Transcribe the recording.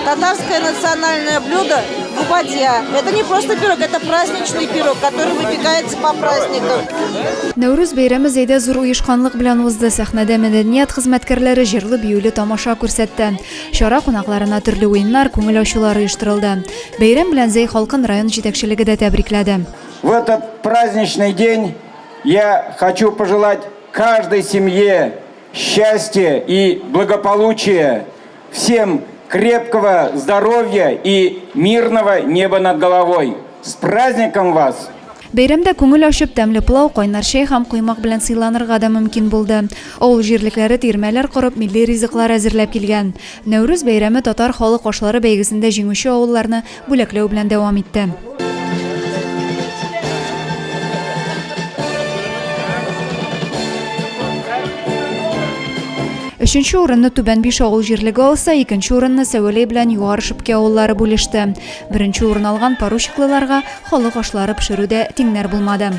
Татарское национальное блюдо губадья. Это не просто пирог, это праздничный пирог, который выпекается по праздникам. Нәүрүз бәйрәме Зәйдә зур оешканлык белән узды. Сәхнәдә мәдәният хезмәткәрләре җырлы-биюле тамаша күрсәтте. Чара кунакларына төрле уеннар, күңел ачулар оештырылды. Бәйрәм белән Зәй халкын район җитәкчелеге дә тәбрикләде. В этот праздничный день я хочу пожелать каждой семье счастья и благополучия, всем крепкого здоровья и мирного неба над головой. С праздником вас! Бәйрәмдә күңел ачып, тәмле пылау, кайнар чәй һәм коймак белән сыйланырга да мөмкин булды. Авыл җирлекләре тирмәләр корып, милли ризыклар әзерләп килгән. Нәүрүз бәйрәме татар халык ашлары бәйгесендә җиңүче авылларны бүләкләү белән дәвам итте. Өченче урынны Түбән Биш авыл җирлеге алса, икенче урынны Сәвәләй белән Югары Шепкә авыллары бүлеште. Беренче урын алган поручиклыларга халык ашлары пешерүдә тиңнәр булмады.